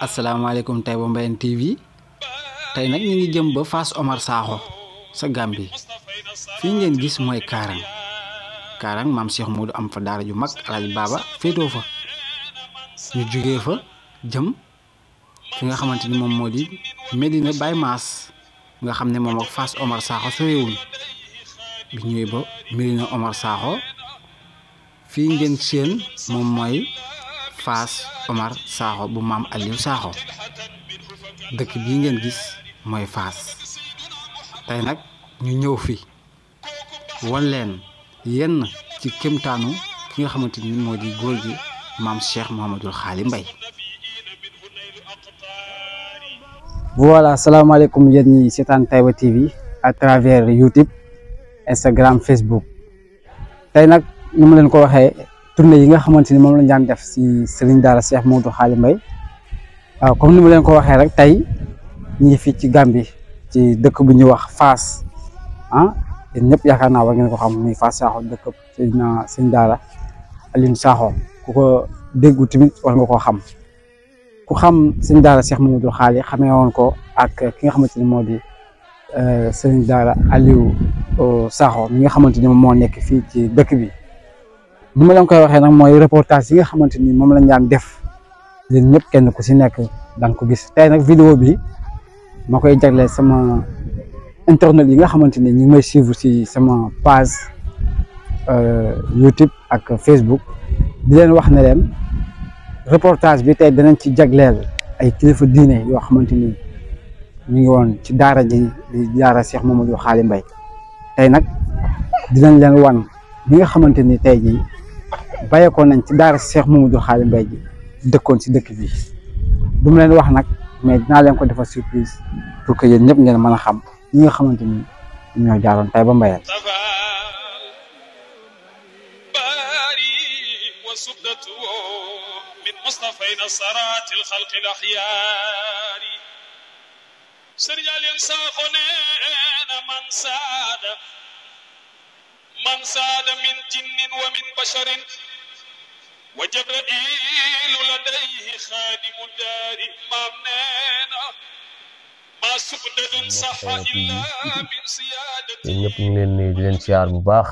asalaamaaleykum Taïba Mbayeen TV tey nag ñu ngi jëm ba Fass Omar Sakho sa Gambie fii ngeen gis mooy Kaarang maam Cheikh Modou am fa daara ju mag Alaaji Baaba féetoo fa ñu jugee fa jëm fi nga xamante ni moom moo di Medina Baye Mass nga xam ne moom ak Fass Omar Sakho sorewul bi ñëwee ba Medina Omar Sakho fii ngeen seen moom mooy Fass Omar Sakho bu maam Aliou Sakho dëkk bii ngeen gis mooy Fass tey nag ñu ñëw fi wan leen yenn ci kéemtaanu ki nga xamante ni moo di góor gi maam Cheikh Mouhamadoul Khali Mbaye. voilà salaamaaleykum yéen ñi seetaan Taïba TV à travers YouTube Instagram Facebook tey nag ni ma leen ko waxee tournée yi nga xamante ni moom lañ daan def si Serigne Daara Cheikh Mouhamadoul Khali Mbaye waaw comme ni ma leen ko waxee rek tey ñu ngi fii ci Gambie ci dëkk bu ñuy wax Fass yéen ñëpp yaakaar naa war ngeen ko xam muy Fass Sakho dëkk Serigne Daara Aliou Sakho ku ko déggu tamit war nga koo xam ku xam Serigne Daara Cheikh Mouhamadoul Khali xamee woon ko ak ki nga xamante ni moo di Serigne Daara Aliou Sakho mi nga xamante ni moom moo nekk fii ci dëkk bi. ni ma leen koy waxee nag mooy reportage yi nga xamante ni moom lañ daan def yéen ñëpp kenn ku si nekk daan ko gis tey nag vidéo bi ma koy jagleel sama internet yi nga xamante ni ñu ngi may suivre si sama page YouTube ak Facebook di leen wax ne leen reportage bi tey danañ ci jagleel ay kilifa diine yoo xamante ni ñu ngi woon ci daara ji di daara Cheikh Mouhamadoul Khali Mbaye tey nag dinañ leen wan bi nga xamante ni tey jii bàyyeekoo nañ ci daara Cheikh Mouhamadoul Khali Mbaye ji dëkkoon si dëkk bi du ma leen wax nag mais dinaa leen ko defal surprise pour que yéen ñëpp ngeen mën a xam ñi nga xamante ni ñoo jaaroon Taïba Mbayeen من ساد من جن ومن بشر وجبرائيل لديه خادم الدار مامننا ما سبدد صح إلا من سيادته ñëpp ñu leen nuyu di leen siyaar bu baax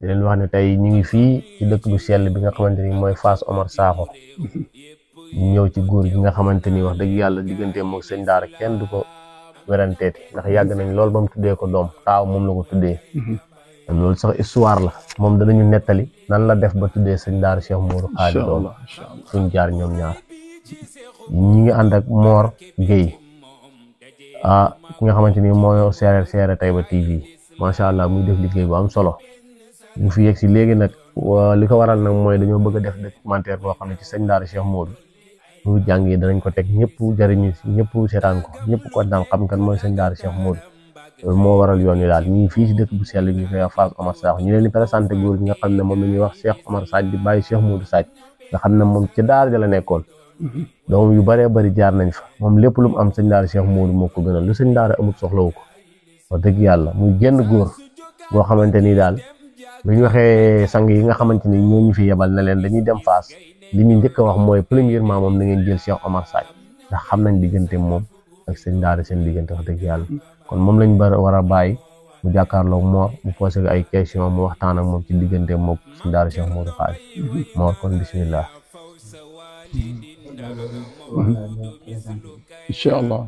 di leen wax ne tey ñu ngi fii ci dëkk bu sell bi nga xamante ni mooy Fass Omar Sakho ñu ñëw ci góor gi nga xamante ni wax dëgg yàlla diggante moom sëñ daara kenn du ko weranteeti ndax yàgg nañ lool ba mu tuddee ko doom taaw moom la ko tuddee loolu sax histoire la moom danañu nettali nan la def ba tuddee sëñ daara Cheikh Mouhamadoul Khali doom suñ jaar ñoom ñaar ñi ngi ànd ak Mor Gueye ki nga xamante ni mooy seere Taïba TV macha allah muy def liggéey bu am solo bu fi yegg si léegi nag li ko waral nag mooy dañoo bëgg a def documentaire boo xam ne ci sëñ daara Cheikh Modou mu jàngee danañ ko teg ñëpp jariñu si ñëpp seetaan ko ñëpp ko daan xam kan mooy sëñ daara Cheikh Modou loolu moo waral yoon wi daal ñu ngi fii si dëkk bu sell ñu koy wax Fass Omar Sakho ñu leen di présenté góor gi nga xam ne moom la ñuy wax Cheikh Omar Sadj di bàyyi Cheikh Modou Sadj nga xam ne moom ci daara ja la nekkoon doom yu bëree bëri jaar nañ fa moom lépp lu mu am sëñ daara Cheikh Modou moo ko gënal lu sëñ daara amul soxlawu ko wax dëgg yàlla muy génn góor boo xamante ni daal bu ñu waxee sang yi nga xamante ni ñoo ñu fi yebal na leen dañuy dem Fass li ñu njëkk a wax mooy premièrement moom na ngeen jël Cheikh Omar Sadj ndax xam nañ diggante moom ak sëñ daara seen diggante wax dëgg yàlla kon moom lañ war a bàyyi mu jàkkaarloog Mor mu posé ay question mu waxtaan ak moom ci diggante moom sëñ daara Cheikh Mouhamadoul Khali Mor kon bismillah incha allah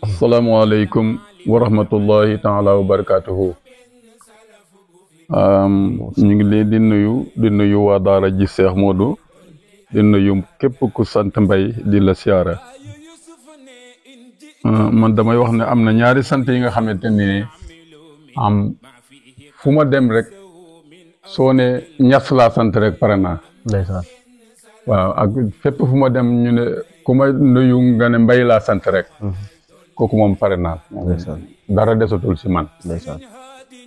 asalaamaaleykum wa rahmatullahi taala wa barakatuhu ñu ngi leen di nuyu waa daara ji Cheikh Modou di nuyu képp ku sant Mbay di la siyaara man damay wax ne am na ñaari sant yi nga xamante ni am fu ma dem rek soo ne ñas laa sant rek pare naa ndeysaan waaw ak fépp fu ma dem ñu ne ku ma nuyu nga ne Mbay laa sant rek kooku moom pare naa dara desatul si man ndeysaan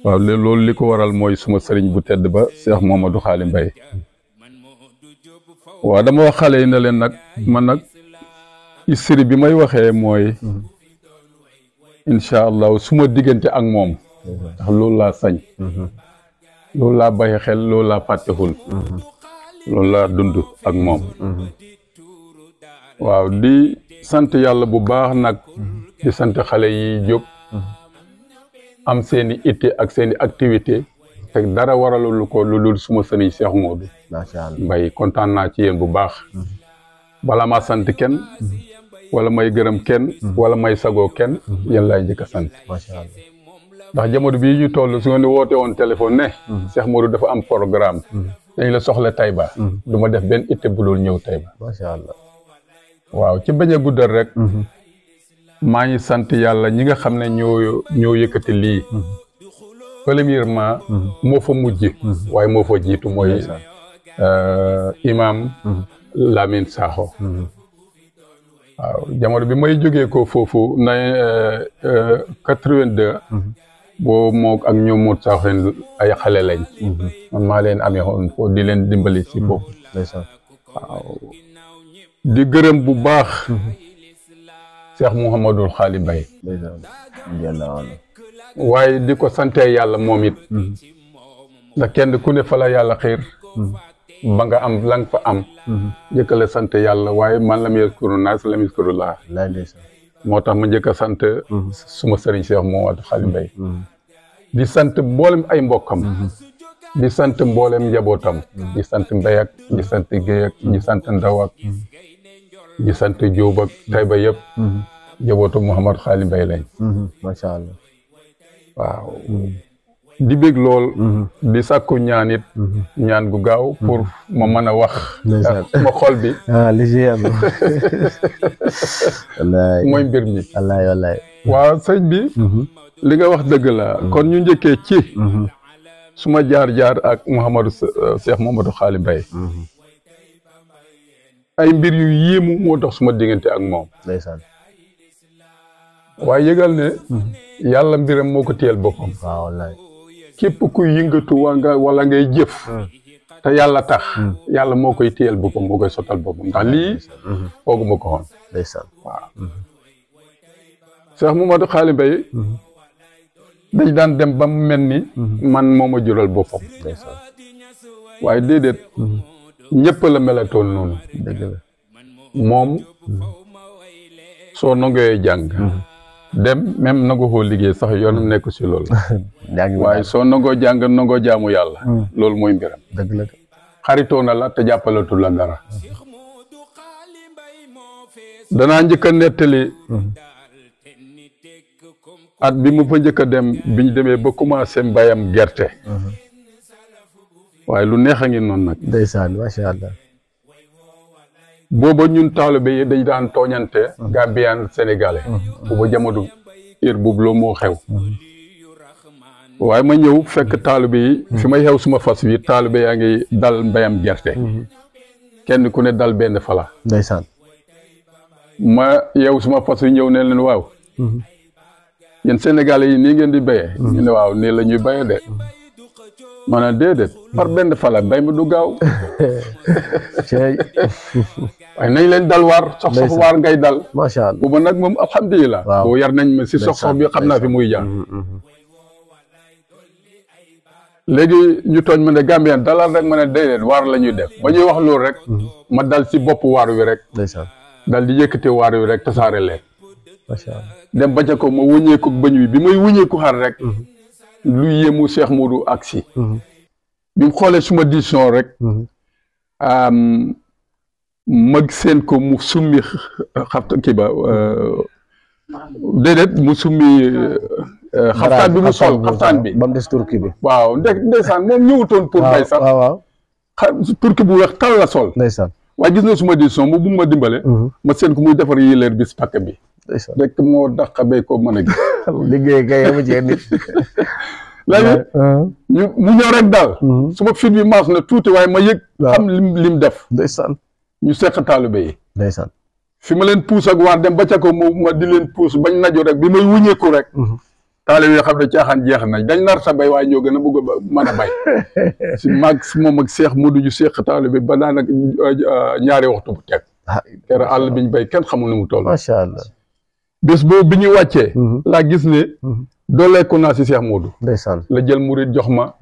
waaw loolu li ko waral mooy suma sëriñ bu tedd ba Cheikh Mouhamadoul Khali Mbaye waaw dama wax xale yi ne leen nag man nag istri bi may waxee mooy incha allah suma diggante ak moom ndax loolu laa sañ loolu laa bàyyi xel loolu laa fàttewul loolu laa dund ak moom waaw di sant yàlla bu baax nag di sant xale yi jóg am seeni itte ak seeni activité te dara waralul ko lu dul suma sëriñ Cheikh Modou macha allah Mbaye kontaan naa ci yéen bu baax bala maa sant kenn wala may gërëm kenn wala may sagoo kenn yéen laay njëkk a sant macha allah ndax jamono bii ñu toll su ngeen di woote woon téléphone ne Cheikh Modou dafa am programme dañ la soxla Taïba du ma def benn itte bu dul ñëw Taïba macha allah waaw ci bañ a guddal rek maa ngi sant yàlla ñi nga xam ne ñoo yëkkati lii premièrement moo fa mujj waaye moo fa jiitu mooy imam Lamine Sakho waaw jamono bi may jógee ko foofu na 82 boo mook ak ñoom Modou Sakho ay xale lañ man maa leen amee woon foofu di leen dimbali si foofu waaw di gërëm bu baax Cheikh Mouhamadul Xaali Mbaye waaye di ko sante yàlla moom it ndax kenn ku ne fa la yàlla xiir ba nga am la nga fa am njëkk la sant yàlla waaye man lam yaskuru naas lam yaskurullah moo tax ma njëkk a sant suma sëriñ Cheikh Mouhamadul Xaali Mbaye di sant mboolem ay mbokkam di sant mboolem njabootam di sant Mbay ak di sant Géy ak di sant Ndaw ak di sant Jóob ak Taïba yëpp njabootu Mouhamadou Xaali Mbaye lañ macha allah waaw di bég lool di sàkku ñaan it ñaan gu gaaw pour ma mën a wax sama xol bi mooy mbir mi wallaay waaw sëñ bi li nga wax dëgg la kon ñu njëkkee ci suma jaar-jaar ak Cheikh Mouhamadou Xaali Mbaye ay mbir yu yéemu moo tax suma diggante ak moom ndeysaan waaye yëgal ne yàlla mbiram moo ko téyel boppam waaw wallaay képp kuy yëngatu wala ngay jëf te yàlla tax yàlla moo koy téyel boppam moo koy sottal boppam ndax lii fooguma ko woon ndeysaan waaw Cheikh Mouhamadou Xaali Mbaye dañ daan dem ba mu mel ni man moo ma jural boppam ndeysaan waaye déedéet ñëpp la melatoon noonu dëgg la moom soo nangoo jàng dem même nangoo koo liggéey sax yoonam nekk si loolu waaye soo nangoo jàng nangoo jaamu yàlla loolu mooy mbiram dëgg la xaritoo na la te jàppalatu la dara danaa njëkk a nettali at bi mu fa njëkk a dem biñ demee ba commencé mbayam gerte waaye lu neex a ngi noonu nag ndeysaan macha allah booba ñun taalibe yi dañ daan tooñante Gambien sénégalais booba jamono heure boobu loo moo xew waaye ma ñëw fekk taalibe yi fi may xew suma fas wi taalibe yaa ngi dal mbayam gerte kenn ku ne dal benn fala ndeysaan ma yow suma fas wi ñëw ne leen waaw yéen sénégalais yi nii ngeen di béyee ñu ne waaw nii la ñuy béyee de maanaam déedéet par benn fala mbay mi du gaaw waaye nañ leen dal waar sox waar ngay dal macha allah booba nag moom alhamdulilah boo yar nañ ma si sox bi xam naa fi muy jaar léegi ñu tooñ ma ne Gambien dalal rek ma ne déedéet waar la ñuy def ba ñuy wax loolu rek ma dal si bopp waar wi rek dal di yëkkate waar wi rek tasaare leen macha allah dem ba ca ko ma wëññeeku bëñ wi bi may wëññeeku xar rek lu yéemu Cheikh Modou aksi bi mu xoolee suma décision rek mag seen ko mu summi xafta kii ba déedéet mu summi xaftaan bi mu sol xaftaan bi ba mu des turki bi waaw ndeysaan moom ñëwutoon pour bay sax waaw turki bu weex tal la sol ndeysaan waaye gis na suma décision mu bu ma dimbale ma seen ko muy defar yéleer bis pakk bi rek moo dàq bay ko mën a gis liggéey kay yamu ci nit léegi mu ñëw rek daal suma fit bi maas na tuuti waaye ma yëg xam lim def ndeysaan ñu seq taalibe yi ndeysaan fi ma leen puus ak waar dem ba ca ko ma di leen puus bañ najo rek bi may wuñeeku rek taalibe yi xam ne caaxaan jeex nañ dañ nar sa bay waaye ñoo gën a bëgg a mën a bay si maag si moom ak Seex Mudu ñu seq taalibe ba daanaka ñaari waxtu bu teg kere àll biñ bay kenn xamul nu mu toll macha allah bés boobu bi ñu wàccee laa gis ne dooleeku naa si Seex Mudu ndeysaan la jël murit jox ma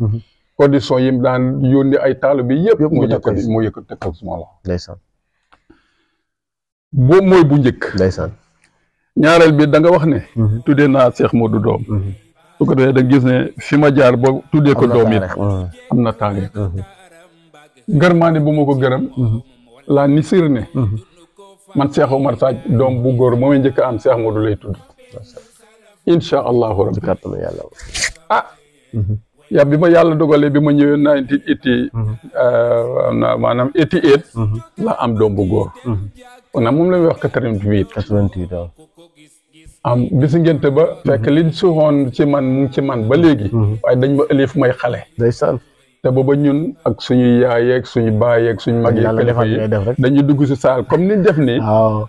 condition yi mu daan yónni ay taalibe yëpp mu yëkkati tekkal suma loxo ndeysaan boobu mooy bu njëkk. ndeysaan. ñaareel bi da nga wax ne. tuddee naa Cheikh Modou doom. su ko defee da gis ne fi ma jaar ba tuddee ko doom it am na taarix. gërmaande bu ma ko gërëm. laa nisir ne. man Cheikh Omar Sadj doom bu góor moomay njëkk a am Cheikh Modou lay tudd. incha allahu rabbi. yàlla. yaa bi ma yàlla dogalee bi ma ñëwee 1980 maanaam 88 la am doom bu góor kon nag moom la ñuy wax 88 waaw. am bisi ngénte ba fekk li suuxoon ci man mu ngi ci man ba léegi waaye dañ ma ëlif may xale ndeysaan. te booba ñun ak suñuy yaay yeeg suñu baay yeeg suñu mag yeeg kilifa yi dañuy dugg si saal comme ni def nii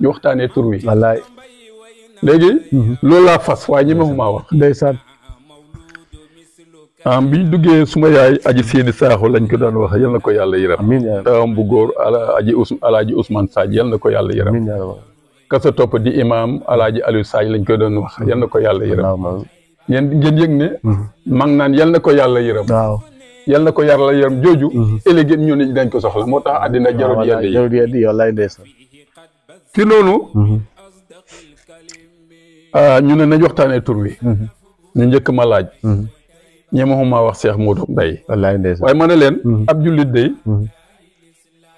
ñu waxtaanee tur wi wallaay. léegi loolu laa fas waaye ñi ma maa wax ndeysaan. bi ñu duggee suma yaay aji Séedi Saaxo lañ ko daan wax yal na ko yàlla yërëm. amiin yaa rabbi. tawam bu góor alaaji Ousmane Sadj yal na ko yàlla yërëm. amiin yaa rabbi. kasa topp di imam alaaji Aliou Sadj lañ ko doon wax yal na ko yàlla yërëm. ngeen yëg ne. mag naan yal na ko yàlla yërëm. waaw. yal na ko yàlla yërëm jooju. ëllëg ñu ne dañ ko soxla moo tax àddina jarul yedd yi. jarul yedd yi wallaay ndeysaan. ci noonu. ñu ne nañ waxtaanee tur wi. ñu njëkk ma laaj. ñeemahuma wax Cheikh Modou Mbaye. wallaay ndeysaan. waaye ma ne leen. ab jullit day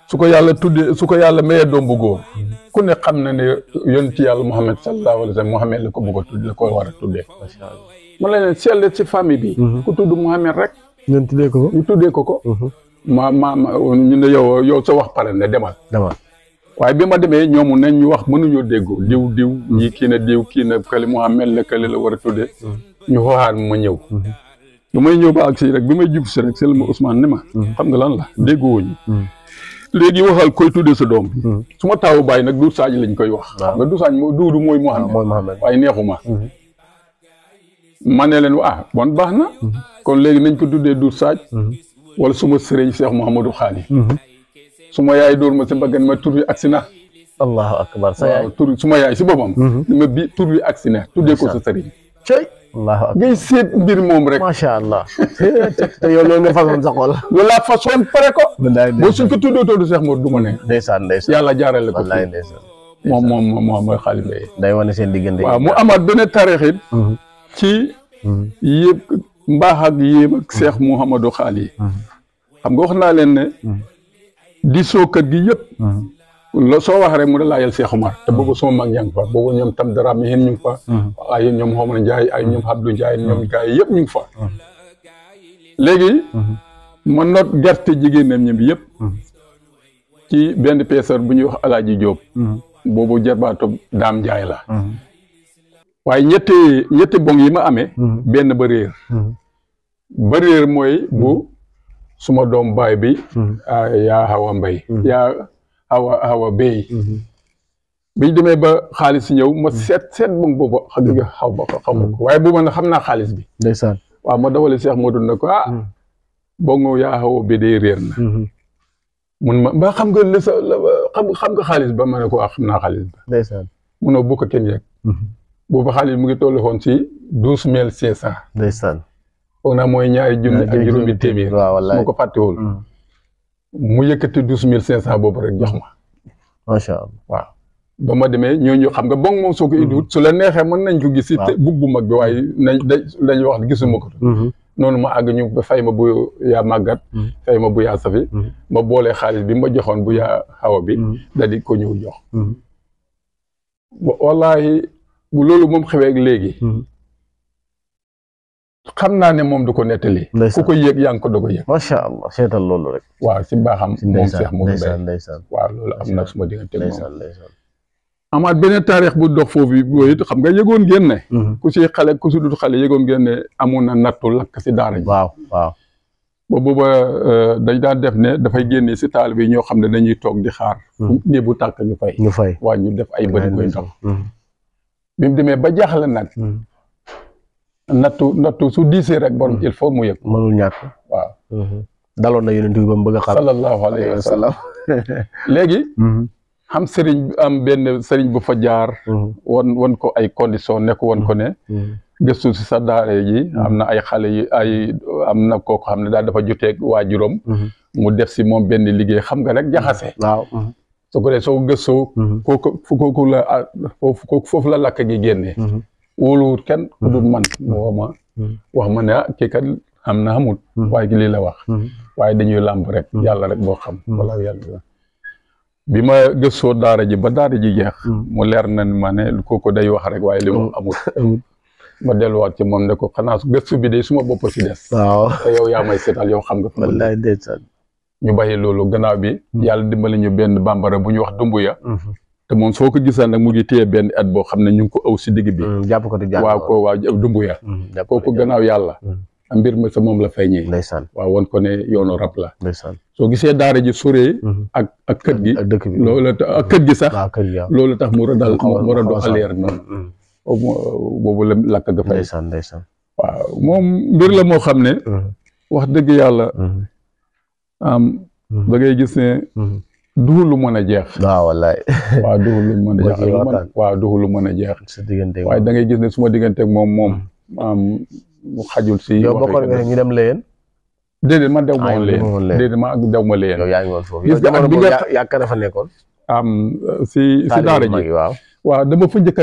su ko yàlla tuddee su ko yàlla mayee doom bu góor. ku ne xam na ne yonent yàlla Muhammad sallallahu alayhi wa sallam Muhammad la ko bëgg a tudd la ko war a tuddee. macha allah. ma ne leen seetlee ci famille bi. ku tudd Muhammad rek. ñun tuddee ko. ñu tuddee ko ko. ma ñu ne yow sa wax pare ne demal. waaye bi ma demee ñoomu nañ ñu wax mënuñoo déggoo diw ñii kii na diw kii na kële Muhammad la kële la war a tuddee. ñu xooxaan ma ñëw. bu may ñëw ba ak si rek bi may jub si rek sel ma Ousmane ne ma xam nga lan la déggoo ñu léegi waxal koy tuddee sa doom bi su ma taawu bàyyi nag Doudou Sadji lañ koy wax xam nga Doudou Sadji Doudou mooy Mouhamed waaye neexuma ma ne leen bon baax na kon léegi nañ ko tuddee Doudou Sadji wala suma sëriñ Cheikh Mouhamadou Khali suma yaay dóor ma si mbaggan ma tur wi agsi na allahu akbar sa yaay tur suma yaay si boppam ma bi tur wi agsi na tuddee ko sa sëriñ allahu akbar ngay seet mbir moom rek macha allah. te yow loolu nga façon sa xol. loolu laa façon pare ko. boo suñ ko tuddoo tudd Cheikh Modou du ma ne. ndeysaan yàlla jaarale ko. wallaay ndeysaan. moom mooy Khali Mbaye. day wane seen diggante. waaw mu amaat benn taarix it. ci yëpp mbaax ak yéem ak Cheikh Mouhamadou Khali. xam nga wax naa leen ne. di soo kër gi yëpp. soo wax rek mu ne laajal Cheikh Omar te boobu sama mag yaa ngi fa boobu ñoom tam dara mi yéen ñu ngi fa ay ñoom Xomar Ndiaye ay ñoom Abdou Ndiaye ñoom gars yi yëpp ñu ngi fa léegi ma noot gerte jigéenam ñi bi yëpp ci benn peeseur bu ñuy wax Alaaji Diop boobu jarbaatu Daam Ndiaye la waaye ñetti bong yi ma amee benn ba réer mooy bu suma doom baay bi yaa Hawa Mbaye awa béy biñ demee ba xaalis ñëw ma seet bong boobu xam nga xaw ma ko waaye bu ma xam naa xaalis bi ndeysaan waaw ma dawale Cheikh Modou ne ko bongo yaa xaw bi day réer na mun ma ba xam nga li sa xam nga xaalis ba ma ne ko xam naa xaalis ba ndeysaan munoo bu ko kenn yegg boobu xaalis mu ngi tollu woon ci 12,500 ndeysaan foog naa mooy ñaari junni ak juróomi téeméer su ma ko fàttewul mu yëkkati 12,500 boobu rek jox ma. macha allah waaw ba ma demee ñooñu xam nga bong moom soo ko indiwut su la neexee mën nañ ko gis. si bug bu mag bi waaye dañuy wax gisuma ko. noonu ma àgg ñu fay ma bu yaa màggat. fay ma bu yaa safi. ma boolee xaalis bi ma joxoon bu yaa xawa bi. daal di ko ñëw jox. wallaahi bu loolu moom xewee léegi. xam naa ne moom du ko nettali. ku ko yëg yaa ngi ko doog a yëg. macha allah seetal loolu rek. waaw si mbaaxam. moom Cheikh Modou Mbaye ndeysaan waaw loolu am na suma diggante moom. ndeysaan amaat beneen taarix bu dox foofu booy it xam nga yëgoon ngeen ne. ku si xale ku si dut xale yëgoon ngeen ne amoon na nattu lakk si daara ji. waaw. ba booba dañ daan def ne dafay génne si taal bi ñoo xam ne dañuy toog di xaar. nii bu tàkk ñu fay. waa ñu def ay bëri koy ndox. bi mu demee ba jaaxle nag. nattu su diisee rek borom il faut mu yëg. mënul ñàkk. waaw. daloon na yonent bi ba mu bëgg a xam. sallallahu alayhi wa sallam. léegi. xam am benn sëriñ bu fa jaar. won ko ay condition nekk won ko ne. gëstu si sa daara ji. am na ay xale yi am na kooku xam ne daal dafa joteeg waajuram. mu def si moom benn liggéey xam nga rek jaxase. waaw. su ko dee soo gëstoo kooku la foofu la lakk gi génnee wóoluwut kenn ku dul man woo ma wax ma ne kii kat xam na xamut waaye lii la wax waaye dañuy làmb rek yàlla rek boo xam wala yàlla bi ma gëstoo daara ji ba daara ji jeex mu leer na ma ne kooku day wax rek waaye li mu amut ma delluwaat ci moom ne ko xanaa gëstu bi de suma bopp si des waaw te yow yaa may seetal yow xam nga wallaay ndeysaan ñu bàyyi loolu gannaaw bi yàlla dimbali ñu benn bambara bu ñu wax Dumbuya te moom soo ko gisaan nag mu ngi téye benn at boo xam ne ñu ngi ko aw si digg bi jàpp ko di jàpp waaw Dumbuya kooku gannaaw yàlla mbir mi sa moom la feeñee ndeysaan waaw won ko ne yoonu rab la ndeysaan soo gisee daara ji soree ak kër gi dëkk bi loolu ak kër gi sax loolu tax mu radal mu rado aleer noonu boobu la lakk ga fay ndeysaan waaw moom mbir la moo xam ne wax dëgg yàlla da ngay gis ne duhul lu mën a jeex waaw wallaay waaw duhul lu mën a jeex waaw duhul lu mën a jeex waaye da ngay gis ne suma diggante ak moom mu xajul si yow bokkoon nga ñu dem Léyeen déedéet man dew ma woon Léyeen déedéet ma dew ma Léyeen yow yaa ngi woon foofu gis nga ak bi nga yaakaar fa nekkoon si daara ji waaw dama fa njëkk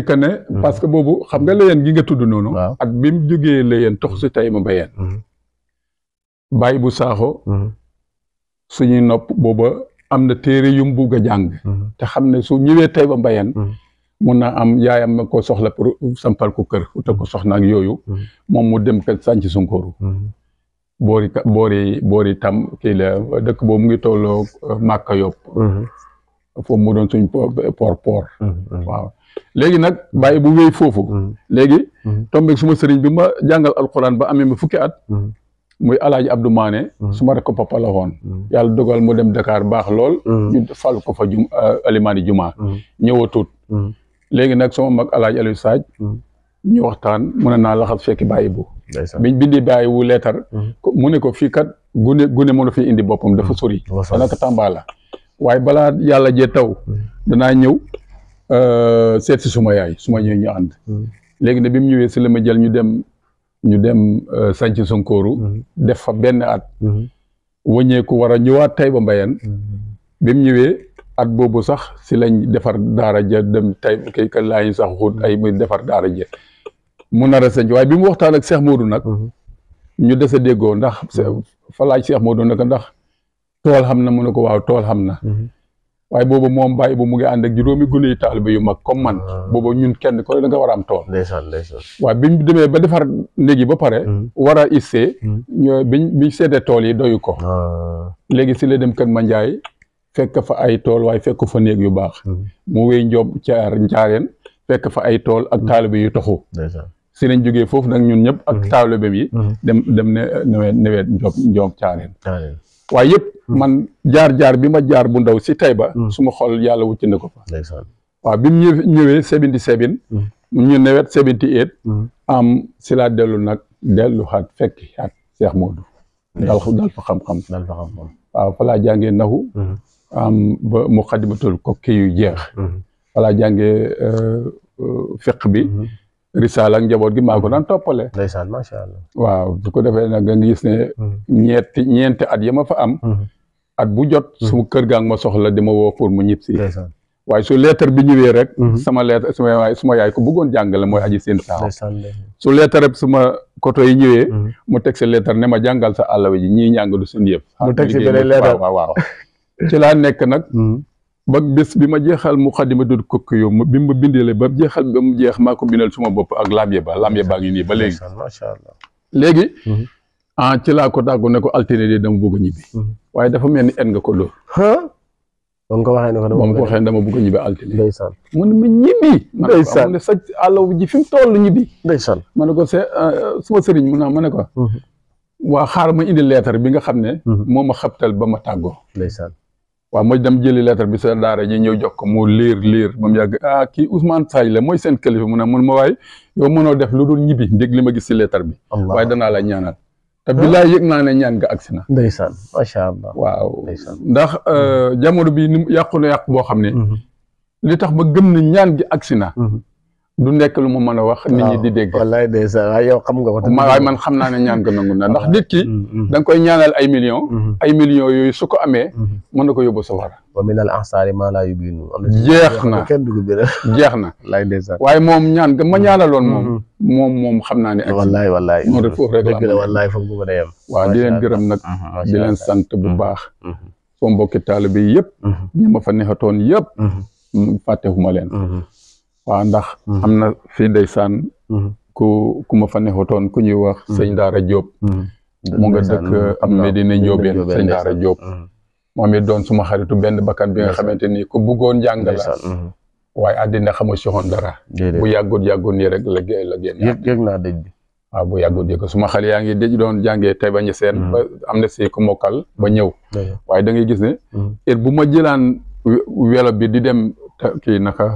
a ne parce que boobu xam nga Léyeen gi nga tudd noonu at bi mu jógee Léyeen tox si Taïba Mbayeen Baye bu Saaxo suñuy nopp booba am na téere yu mu bugg a jàng te xam ne su ñëwee Taïba Mbayeen mun naa am yaayam ma ko soxla pour sampal ko kër utal ko soxna ak yooyu moom mu dem ka sànci Sunkooru boori tam kii la dëkk boobu mu ngi tolloo Màkka Yopp foofu mu doon suñ port waaw léegi nag bàyyi bu wéy foofu léegi tombeeg suma sëriñ bi ma jàngal alquran ba amee ma fukki at muy Alaaji Abdou Mané suma rek ko papa la woon yàlla dogal mu dem Dakar baax lool ñu fal ko fa alimaani juma ñëwatut léegi nag sama mag Alaaji Aliou Sadj ñu waxtaan mu ne naa laxas fekki bàyyi bu biñ bindi bàyyi wu leetar mu ne ko fii kat gune mënu fi indi boppam dafa sori danaka Tamba la waaye balaa yàlla jee taw danaa ñëw seet si suma yaay suma ñëw ñu ànd léegi ne bi mu ñëwee si la ma jël ñu dem sanc Sunkooru def fa benn at wëññeeku war a ñëwaat Taïba Mbayeen bi mu ñëwee at boobu sax si lañ defar daara ja dem tay kay ka laa ñu sax xut ay muy defar daara ja mu nar a sanc waaye bi mu waxtaan ak Cheikh Modou nag ñu dese déggoo ndax fa laaj Cheikh Modou nag ndax tool xam na mu ne ko waaw tool xam na waaye boobu moom bàyyi bu mu ngi ànd ak juróomi gune yu taalibe yu mag comme man boobu ñun kenn ko da nga war a am tool ndeysaan waaye biñ demee ba defar néeg yi ba pare war a issee biñ seetee tool yi doyu ko léegi si la dem Kër Mandiaye fekk fa ay tool waaye fekk fa néeg yu baax mu wéy njoob njaareen fekk fa ay tool ak taalibe yu taxu si lañ jógee foofu nag ñun ñëpp ak taalibe yi dem newet njoob caareen waaye yëpp man jaar bi ma jaar bu ndaw si Taïba suma xol yàlla wucc na ko fa waaw bi mu ñëwee 77 ñu newet 78 am si laa dellu xaat fekki xaat Cheikh Modou dal fa xam-xam waaw fa laa jàngee naxu ba Muqaddimatul Kokki yu jeex fa laa jàngee fiq bi risaala ak njaboot gi maa ko daan toppale ndeysaan macha allah waaw su ko defee nag nga gis ne ñeenti at ya ma fa am at bu jot suma kër gaa ngi ma soxla di ma woo pour mu ñib si waaye su lettre bi ñëwee rek sama lettre suma yaay ko bëggoon jàngale mooy aji seen saaw su lettre bi suma koto yi ñëwee mu teg sa lettre ne ma jàngal sa àllawa ji ñii ñàng du suñu yëpp mu teg si beneen lettre waaw ci laa nekk nag ba bés bi ma jeexal Muqaddimatul Kokki yow bi ma bindee ba jeexal ba mu jeex maa ko bindal suma bopp ak lamye baa ngi nii ba léegi macha allah léegi ci laa ko tàggu ne ko altine de dama bëgg a ñibbi waaye dafa mel ni en nga ko dóor ba nga ko waxee ne ko ba ma ko waxee dama bëgg a ñibbi altine ndeysaan mu ne ma ñibbi ndeysaan mu ne sa àllaw ji fi mu toll ñibbi ndeysaan ma ne ko suma sëriñ mu naa ma ne ko waa xaar ma indi lettre bi nga xam ne moo ma xabtal ba ma tàggoo ndeysaan waaw ma dem jëli lettre bi sa daara ji ñëw jox ko mu liir ba mu yàgg kii Ousmane Sagne la mooy seen kilifa mu ne mun ma waaye yow mënoo def lu dul ñibbi ndég li ma gis si lettre bi waaye danaa la ñaanal te bilaay yëg naa ne ñaan nga agsi na ndeysaan macha allah waaw ndax jamono bi ni yàqu na yàqu boo xam ne li tax ba gëm ne ñaan gi agsi na du nekk lu mu mën a wax nit ñi di dégg. wallaay ndeysaan waaye yow xam nga ko. waaye man xam naa ne ñaan ko nangu na ndax nit ki da nga koy ñaanal ay millions. ay millions yooyu su ko amee mën na ko yóbbu safara. wa minal ansaari maa laa yubinu. jeex na kenn dugg bi jeex na. wallaay ndeysaan waaye moom ñaan ga ma ñaanaloon moom xam naa ne. wallaay moo rek foofu rek dëgg la wallaay foofu bu ko dee yem. waaw di leen gërëm nag di leen sant bu baax. soo mbokki taalibe bi yëpp. ñi ma fa neexatoon yëpp. fàttewuma leen. waaw ndax am na fii ndeysaan ku ma fa neexatoon ku ñuy wax sëñ Daara Diop. mu nga dëkk am Medina Ndiobène sëñ Daara Diop. moom it doon suma xaritu benn bakkan bi nga xamante ni ku bëggoon jàng la. waaye àddina xamu si woon dara. bu yàggut nii rek la génn. yëg naa dëj bi. waaw bu yàggut yëg suma xale yaa ngi dëj doon jàngee Taïba Niassène ba am na si ku mokkal ba ñëw. waaye da ngay gis ne. heure bu ma jëlaan welo bi di dem kii naka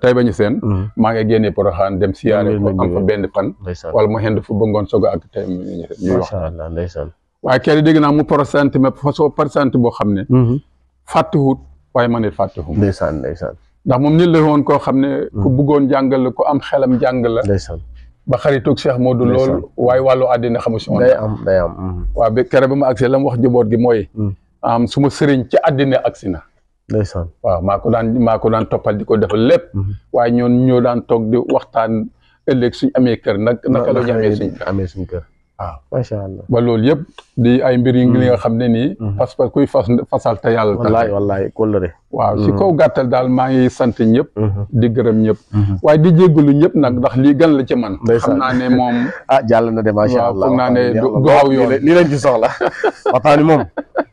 Taïba Niassène. maa ngi génnee Porokhane dem siyaare ko am fa benn fan. wala mu xend fu ba ngoon soog ak Taïba Niassène ñuy wax. macha allah ndeysaan. waaye kenn dégg naa mu pourcentage mais façon pourcentage boo xam ne. fàttewut waaye man it fàttewut. ndeysaan ndax moom nit la woon koo xam ne. ku bëggoon jàng la ku am xelam jàng la. ndeysaan. ba xaritoog Cheikh Modou lool waaye wàllu àddina xamu si woon. day am. waaw ba keroog ba ma agsee la mu wax njaboot gi mooy. suma sëriñ ci àddina agsi na. ndeysaan. waaw maa ko daan toppal di ko defal lépp. waaye ñoo daan toog di waxtaan ëllëg suñ amee kër naka la ñu amee suñ kër. waaw macha allah. ba loolu yëpp di ay mbir yi nga xam ne nii. parce que kuy fasal te yàlla. wallaay kóllëre. waaw si kaw gàttal daal maa ngi sant ñëpp. di gërëm ñëpp. waaye di jéggalu ñëpp nag ndax lii gan la ci man. xam naa ne moom. jàll na de macha allah foog naa ne du aw yoon lii lañ ci soxla waxtaan wi moom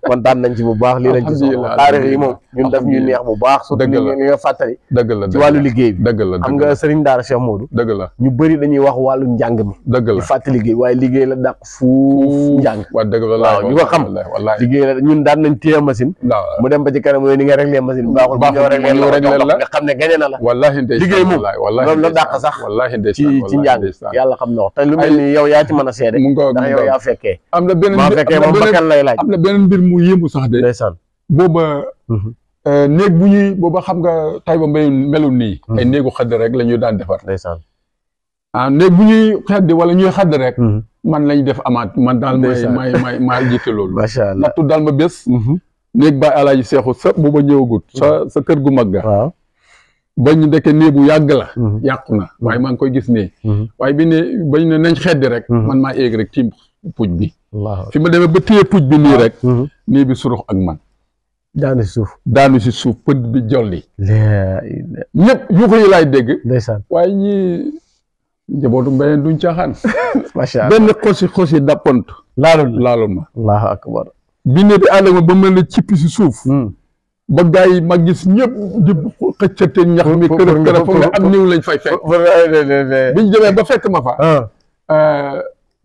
kontaan nañ ci bu baax lii lañ ci soxla taarix yi moom ñun daf ñuy neex bu baax surtout li nga fàttali dëgg la ci wàllu liggéey bi dëgg la xam nga Serigne Daara Cheikh Modou dëgg la ñu bëri dañuy wax wàllu njàng mi dëgg la di fàttali liggéey waaye liggéey la dàq fuuf njàng waaw dëgg la waaw ñu ko xam liggéey la ñun daan nañ téye machine mu dem ba ci kanam ni nga réglé machine bi baaxul ñu réglé la nga xam ne gañe na la wallaahi ndeysaan liggéey moom loolu la dàq sax wallaahi ci njàng yàlla xam na wax te lu mel ni yow yaa ci mën a seede ndax yow yaa fekkee am na beneen maa fekkee moom bakkan lay laaj am na beneen mbir mu yéemu sax de ndeysaan booba néeg bu ñuy booba xam nga Taïba melul nii ay néegu xadd rek la ñuy daan defar ndeysaan néeg bu ñuy xadd wala ñuy xadd rek man lañ def amaat man daal may jiite loolu macha allah nattu daal ma bés néeg ba alaaji seexu sa booba ñëwagut sa kër gu mag ga waaw bañ ndeke néeg bu yàgg la yàqu na waaye maa ngi koy gis nii waaye bi ne bañ ne nañ xeddi rek man maa éeg rek tiim puj bi fi ma demee ba téye puj bi nii rek nii bi surux ak man daanu si suuf pët bi jolli ñëpp yu ko yi laay dégg ndeysaan waaye ñii njabootu mbayeen duñ caaxaan macha allah benn xosi dappont laalul ma allahu akbar bi ne bi àllama ba mel ne cippi si suuf ba gars yi ma gis ñëpp di xëccate ñax mi kër foog ne am niw lañ fay fekk biñ demee ba fekk ma fa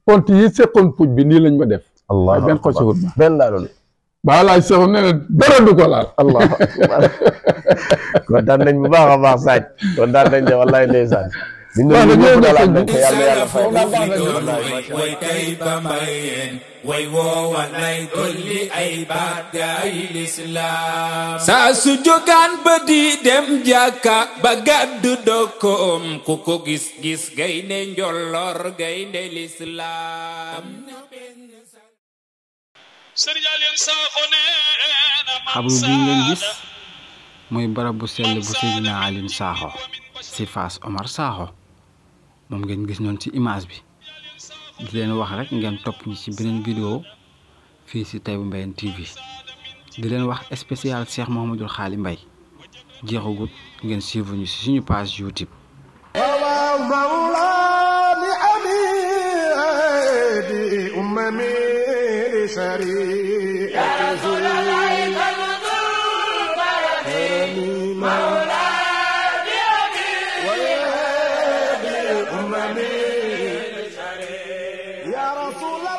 pont yi seqoon puj bi nii lañ ma def waaye benn xosiwul ma benn laalul ba laaj seexu ne dara du ko laal allahu akbar kontaan nañ bu baax a baax Saaj kontaan nañ de wallaay ndeysaan way kay ba mbayeen way woowa lay dolli ay baat gaay lislaam saa su jógaan ba di dem jàkka ba gàddu dokkoom ku ko gis gaynde njolloor gaynde lislaam xabru bi ngeen gis mooy barab bu sell bu Seydina Alioune Sakho si Fass Omar Sakho moom ngeen gis noonu ci image bi di leen wax rek ngeen topp ñi ci beneen vidéo fii ci Taïba Mbayeen TV di leen wax spécial Cheikh Mouhamadoul Khali Mbaye jeexagut ngeen suivre ñu ci suñu page YouTube. يا رسول الله